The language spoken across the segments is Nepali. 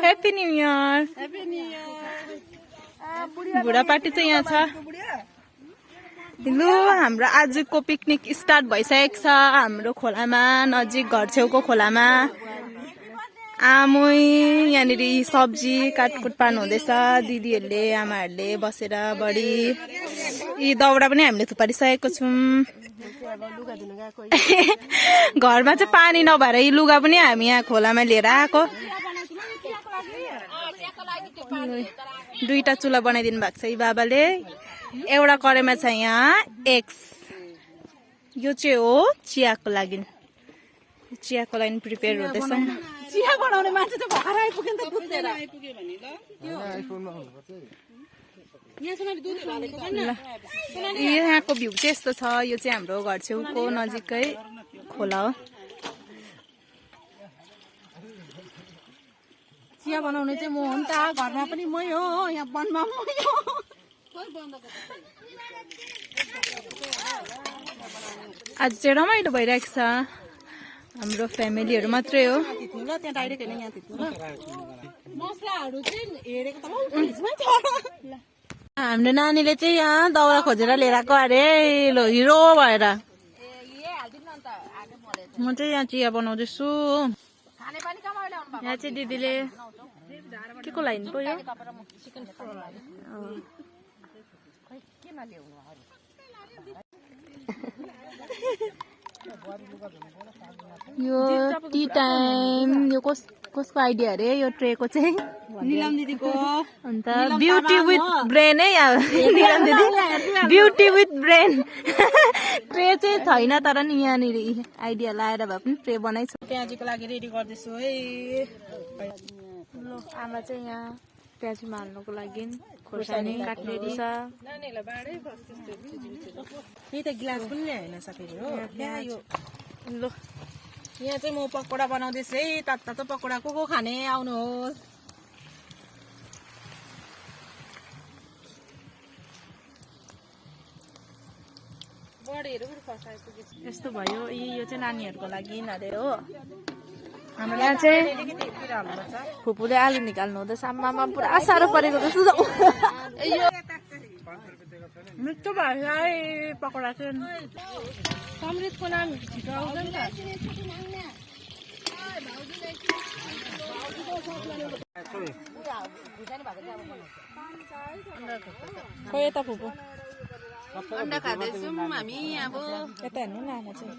Happy new year. बुढापार्टी चाहिँ यहाँ छ। लु हाम्रो आजको पिकनिक स्टार्ट भइसकेको छ हाम्रो खोलामा, नजिक घर छेउको खोलामा। आमै यहाँनिर सब्जी काटकुट पार्नु हुँदैछ दिदीहरूले आमाहरूले बसेर। बढी यी दाउरा पनि हामीले थुपारिसकेको छौँ। घरमा चाहिँ पानी नभएर यी लुगा पनि हामी यहाँ खोलामा लिएर आएको। दुईटा चुला बनाइदिनु भएको छ यी बाबाले। एउटा कराईमा छ यहाँ एग्स, यो चाहिँ हो चियाको लागि। चियाको लागि प्रिपेयर हुँदैछ। चिया बनाउने मान्छे चाहिँ भर्खर आइपुग्यो नि त दुधेर। यहाँको भ्यू चाहिँ यस्तो छ। यो चाहिँ हाम्रो घर छेउको नजिकै खोला हो। चिया बनाउने चाहिँ म हो नि त, घरमा पनि मै हो, यहाँ वनमा मै हो। आज चाहिँ रमाइलो भइरहेको छ। हाम्रो फ्यामिलीहरू मात्रै हो। त्यहाँ डाइरेक्ट होइन, यहाँ मसलाहरू चाहिँ हेरेको त हाम्रो नानीले चाहिँ यहाँ दाउरा खोजेर लिएर आएको अरे। लो हिरो भएर म चाहिँ यहाँ चिया बनाउँदैछु। यहाँ चाहिँ दिदीले के को लाइन पो यो टी टाइम। यो कसको आइडिया अरे यो ट्रेको चाहिँ? निलम दिदीको। अन्त ब्युटी विथ ब्रेन है निलम दिदी, ब्युटी विथ ब्रेन। ट्रे चाहिँ छैन तर नि यहाँनिर आइडिया लाएर भए पनि ट्रे बनाइछु। प्याजीको लागि रेडी गर्दैछु है। आमा चाहिँ यहाँ प्याज हाल्नुको लागि खोर्सानी काट्ने रहेछ। त्यही त गिलास पनि ल्याएन सकेको हो। ल यहाँ चाहिँ म पकौडा बनाउँदैछु है। तातो पकौडा को खाने आउनुहोस्। यस्तो भयो। यो चाहिँ नानीहरूको लागि यिनीहरू हो। हाम्रो यहाँ चाहिँ फुपूले आलु निकाल्नु हुँदैछ। आमामा पुरा साह्रो परेको जस्तो। मिठो भयो है पकौडा चाहिँ। समृद्धको नाम छिटो आउँछ नि त। खोइ यता फुपू अन्डा खाँदैछौँ हामी। अब यता हेर्नु न आमा चाहिँ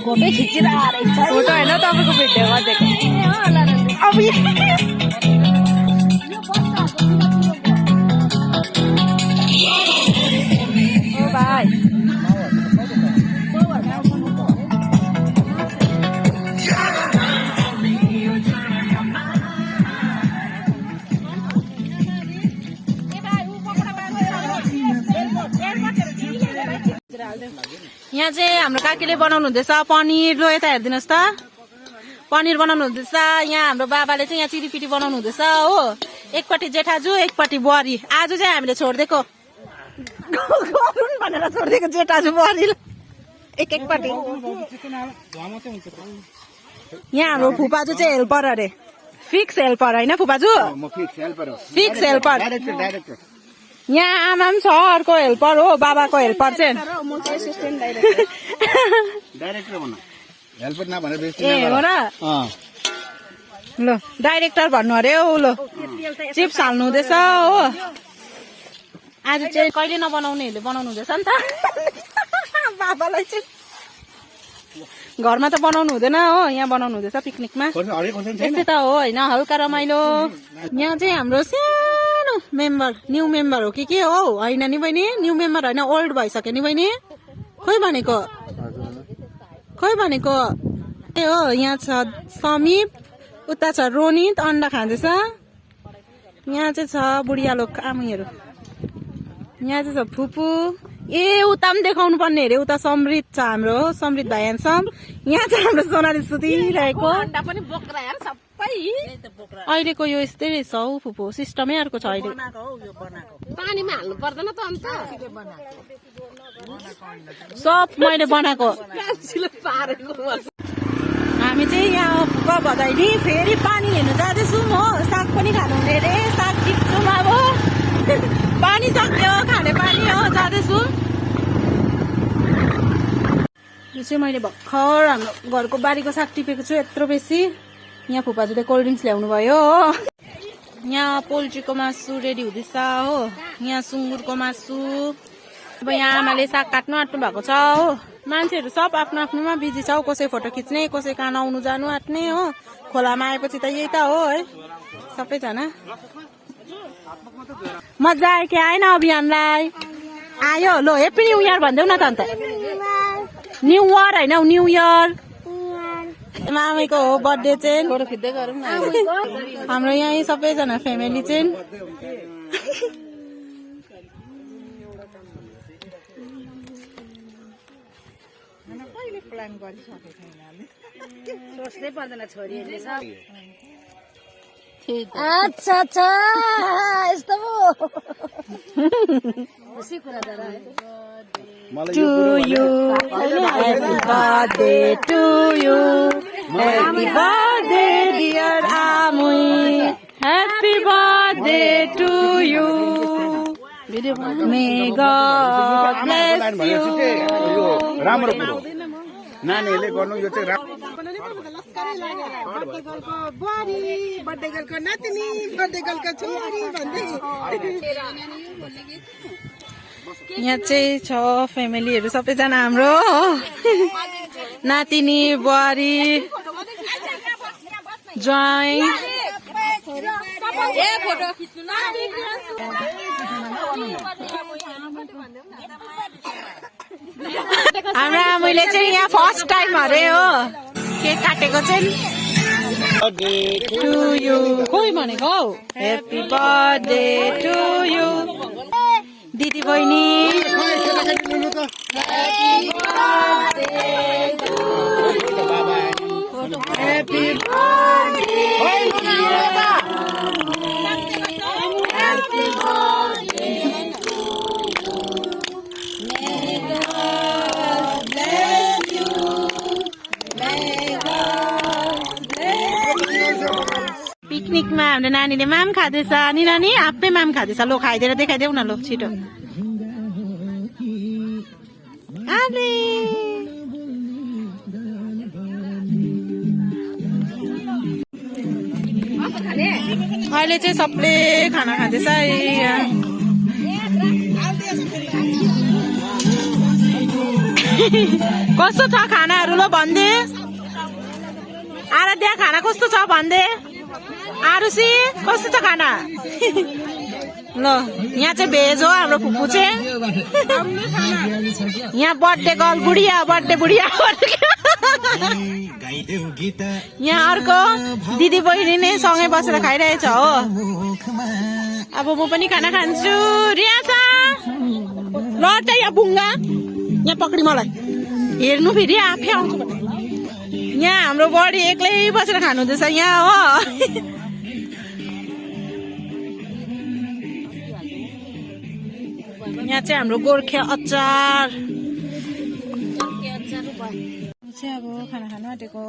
फोटो खिचेर आएको छ। फोटो होइन तपाईँको भिडियो गरिदिएको। ओ भाइ यहाँ चाहिँ हाम्रो काकीले बनाउनु हुँदैछ पनिर। लो यता हेरिदिनुहोस् त, पनिर बनाउनु हुँदैछ। यहाँ हाम्रो बाबाले चाहिँ यहाँ चिरीपिटी बनाउनु हुँदैछ हो। एकपट्टि जेठाजु एकपट्टि बुहारी। आज चाहिँ हामीले छोडिदिएको भनेर छोडिदिएको जेठाजु बुहारी एकपट्टि। यहाँ हाम्रो फुपाजु चाहिँ हेल्पर अरे। फिक्स हेल्पर होइन फुपाजु? Fix helper. यहाँ आमा पनि छ अर्को हेल्पर हो। बाबाको हेल्पर चाहिँ ए हो र। ल डाइरेक्टर भन्नु अरे हो। ल चिप्स हाल्नु हुँदैछ हो। आज चाहिँ कहिले नबनाउनेहरूले बनाउनु हुँदैछ नि त। बाबालाई चाहिँ घरमा त बनाउनु हुँदैन हो, यहाँ बनाउनु हुँदैछ पिकनिकमा। यस्तै त हो होइन, हल्का रमाइलो। यहाँ चाहिँ हाम्रो सानो मेम्बर, न्यू मेम्बर हो कि के हो होइन नि बहिनी? न्यू मेम्बर होइन, ओल्ड भइसक्यो नि बहिनी। खोइ भनेको ए हो। यहाँ छ समीप, उता छ रोनित अन्डा खाँदैछ। यहाँ चाहिँ छ बुढिया लोक आमैहरू। यहाँ चाहिँ छ फुपू। ए उता पनि देखाउनु पर्ने अरे। उता समृद्ध छ हाम्रो, समृद्ध भाइ एन्सम। यहाँ चाहिँ हाम्रो सोनाली सुतिरहेको। अन्डा पनि बोक्रा यार सबै अहिलेको यो यस्तै रहेछ हौ फुपू सिस्टमै अर्को छ अहिले पानीमा हाल्नु पर्दैन त अन्त सब मैले बनाएको हामी चाहिँ यहाँ फुका भदैनी फेरि पानी हेर्नु जाँदैछौँ हो साग पनि खानु हुने अरे साग टिप्छौँ अब पानी सक्यो खाने पानी हो जाँदैछौँ यो चाहिँ मैले भर्खर हाम्रो घरको बारीको साग टिपेको छु यत्रो बेसी यहाँ फुपाजुले कोल्ड ड्रिङ्क्स ल्याउनु भयो हो यहाँ पोल्ट्रीको मासु रेडी हुँदैछ हो यहाँ सुँगुरको मासु अब यहाँ आमाले साग काट्नु आँट्नु भएको छ हो मान्छेहरू सब आफ्नो आफ्नोमा बिजी छ हौ कसै फोटो खिच्ने कसै कहाँ आउनु जानु आँट्ने हो खोलामा आएपछि त यही त हो है सबैजना मजा आयो कि आएन अभियानलाई आयो लो हेप्पी न्यू इयर भनिदेऊ न त अन्त न्यू इयर होइन न्यू इयर मामीको हो बर्थडे चाहिँ हाम्रो यहीँ सबैजना फ्यामिली चाहिँ सोच्नै पर्दैन छोरीहरूले सब अच्छा अच्छा यस्तो खुसी कुरा दादा to you happy birthday to you happy birthday dear Amui happy birthday to you may God bless you राम्रो कुरो नानीहरूले गर्नु यो चाहिँ बर्थडे गर्लको नातिनी बर्थडे गर्लको छोरी भन्दै यहाँ चाहिँ छ फ्यामिलीहरू सबैजना हाम्रो नातिनी बुहारी ज्वाइँ हाम्रो आमैले चाहिँ यहाँ फर्स्ट टाइम अरे हो केक काटेको चाहिँ टु यु खोइ भनेको हौ ह्याप्पी बर्थडे टु यु दिदी बहिनी ह्याप्पी पिकनिकमा हाम्रो नानीले माम खाँदैछ नि नानी आफै माम खाँदैछ लो खाइदिएर देखाइदेऊ न लो छिटो अहिले चाहिँ सबले खाना खाँदैछ कस्तो छ खानाहरू लो भन्दे आराध्या खाना कस्तो छ भन्दे आरुषी कस्तो छ खाना ल यहाँ चाहिँ भेज हो हाम्रो फुपू चाहिँ यहाँ बर्थडे गर्ल बुढिया बर्थडे बुढिया यहाँ अर्को दिदी बहिनी नै सँगै बसेर खाइरहेछ हो अब म पनि खाना खान्छु रियासा ल त यहाँ बुङ्गा यहाँ पक्री मलाई हेर्नु फेरि आफै आउँछु यहाँ हाम्रो बडी एक्लै बसेर खानुहुँदैछ यहाँ हो यहाँ चाहिँ हाम्रो गोर्खे अचार चाहिँ अब खाना खानु आँटेको